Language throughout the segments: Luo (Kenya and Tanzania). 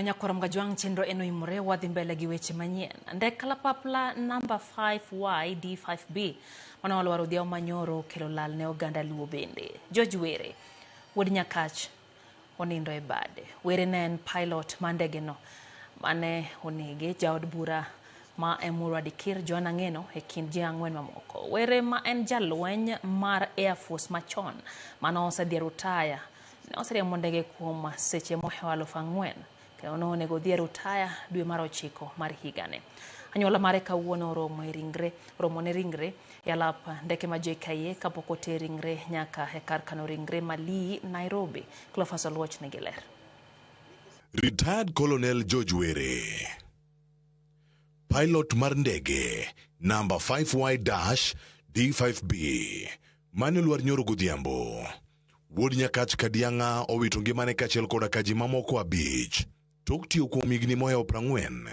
Nyakwar Mgajwang' chenro en oimore wadhi mbele gi weche manyien. Ndek kalapapla namba 5YD5B mane olwar odhiambo manyoro okelo lal ne oganda Luo bende. George Were, wuod Nyakach, onindo e bade. Were ne en pilot mar ndegeno mane onege jaod bura ma Emurua Dikir Joana Ng'eno e kind ji ang'wen mamoko. Were ma en jalweny mar Air Force machon mane osedhi e rutaya ne oseriembo ndege kuom seche mohewo 4,000 kendo ne onego odhi e rutaya dwe mar ochiko mar higani. Anyuola mare kawuono oromo e ringre oromo ne ringre e alap ndeke ma JKIA kapok oter ringre nyaka e kar kano ringre Malii, Nairobi. Cleophas Oluoch nigi ler. Retired Colonel George Were, pilot mar ndege namba 5Y-D5B mane olwar nyoro godhiambo. Wuod Nyakach Kadiang'a owito ngimane kaachiel koda ka ji mamoko abich. Tok tiyo kuom higni mohewo 40,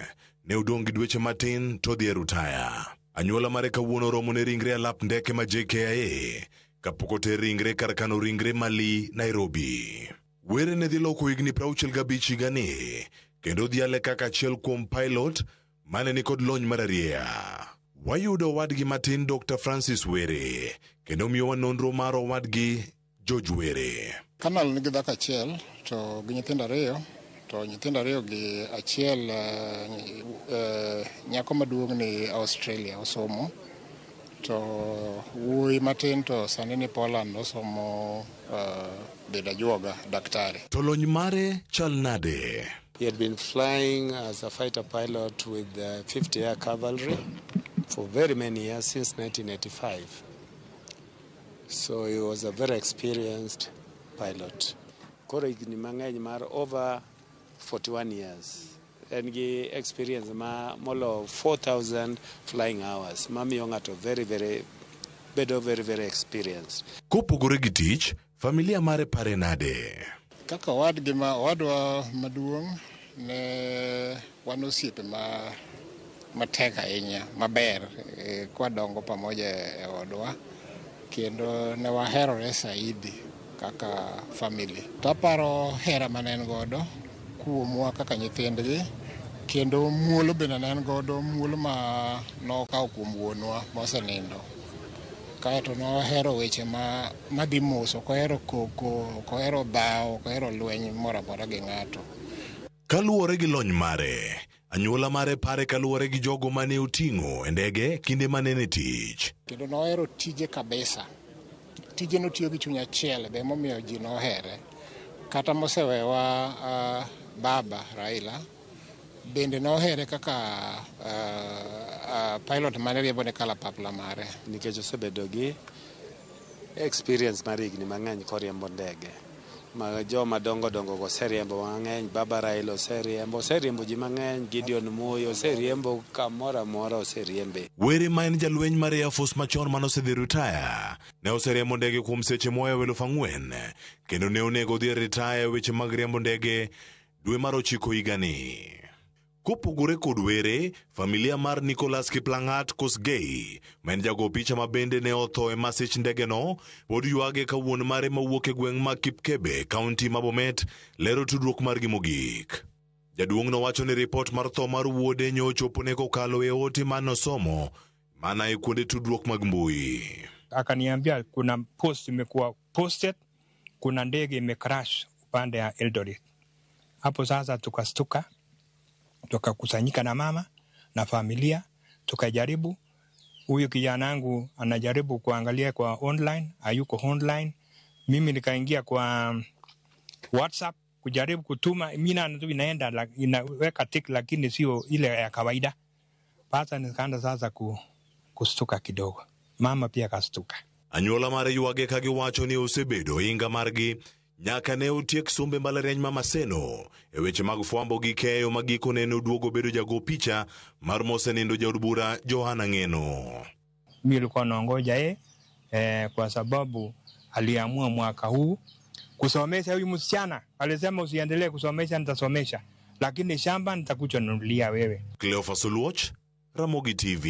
ne odong' gi dweche matin to odhi e rutaya. Anyuola mare kawuono oromo ne ringre alap ndeke ma JKIA kapok oter ringre kar kano ringre Malii, Nairobi. Were ne dhi loko higni 65 higani kendo odhiale kaka achiel kuom pilot mane nikod lony mararieya. Wayudo owadgi matin Dr. Francis Were kendo miyowa nonro mar owadgi George Were. Colonel nigi dhako achiel to gi nyithindo ariyo to nyithindo ariyo gi achiel nyako maduong' ni Australia osomo to wuoyi matin to sani ni Poland osomo bedo ajuoga daktari. To lony mare chal nade? He had been flying as a fighter pilot with the 50 Air Cavalry for very many years, since 1985. So he was a very experienced pilot. Koro higni mang'eny mar over 41 years. En gi experience ma molo 4000 flying hours mamiyo ng'ato very very bedo very very experienced. Kopogore gi tich, familia mare pare nade? Kaka owadgi ma owadwa maduong' ne wan osiepe ma matek ahinya maber kwadongo pamoja e odwa kendo ne waherore saidi kaka family. To aparo hera mane en godo kuomwa kaka nyithindgi kendo muolo bende ne en godo muolo ma nokawo kuom wuonwa mosenindo. Kaeto nohero weche ma madhi mos, ok ohero koko, ok ohero dhawo, ok ohero lweny moro amora gi ng'ato. Kaluwore gi lony mare, anyuola mare pare kaluwore gi jogo mane oting'o e ndege kinde mane en e tich. Kendo nohero tije kabisa. Tije notiyo gi chuny achiel be emomiyo ji nohere. Kata mosewewa baba Raila bende nohere kaka pilot mane riembo ne kalapapla mare. Nikech osebedo gi experience mar higni mang'eny koriembo ndege. Ma joma dongo dongo go oseriembo mang'eny, Baba Raila oseriembo, oseriembo ji mang'eny, Gideon Moi oseriembo kamoro amora oseriembe. Were ma en jalweny mar Air Force machon manosedhi ritaya, ne oseriembo ndege kuom seche mohewo 4,000 kendo ne onego odhi e ritaya e weche mag riembo ndege dwe mar ochiko higani. Kopogore kod Were, familia mar Nicholas Kiplangat Kosgei, ma en jago picha ma bende ne otho e masich ndegeno, pod ywage ka wuon mare mawuok e gweng' ma Kipkebe, kaunti ma Bomet, lero tudruok margi mogik. Jaduong' nowacho ni ripot mar tho mar wuode nyo ochopone kokalo e ote manosomo mana e kuonde tudruok mag mbui. Akaniambia kuna post imekuwa posted, kuna ndege imecrash upande ya Eldoret. Hapo sasa tukastuka, tukakusanyika na mama na familia, tukajaribu. Huyu kijana wangu anajaribu kuangalia kwa online, hayuko online. Mimi nikaingia kwa WhatsApp kujaribu kutuma, mimi na tu inaenda inaweka tick, lakini sio ile ya kawaida. Sasa nikaanza sasa kustuka kidogo, mama pia kastuka. Anyuola mare ywage ka giwacho ni osebedo inga margi nyaka ne otiek sombe mbalariany ma Maseno e weche mag fwambo gi keyo ma gikone ne oduogo bedo jago picha mar mosenindo jaod bura Johana Ng'eno. Mimi nilikuwa naongoja yeye kwa sababu aliamua mwaka huu kusomesha huyu msichana. Alisema usiendelee kusomesha, nitasomesha, lakini shamba nitakuja nunulia wewe. Cleophas Oluoch, Ramogi TV.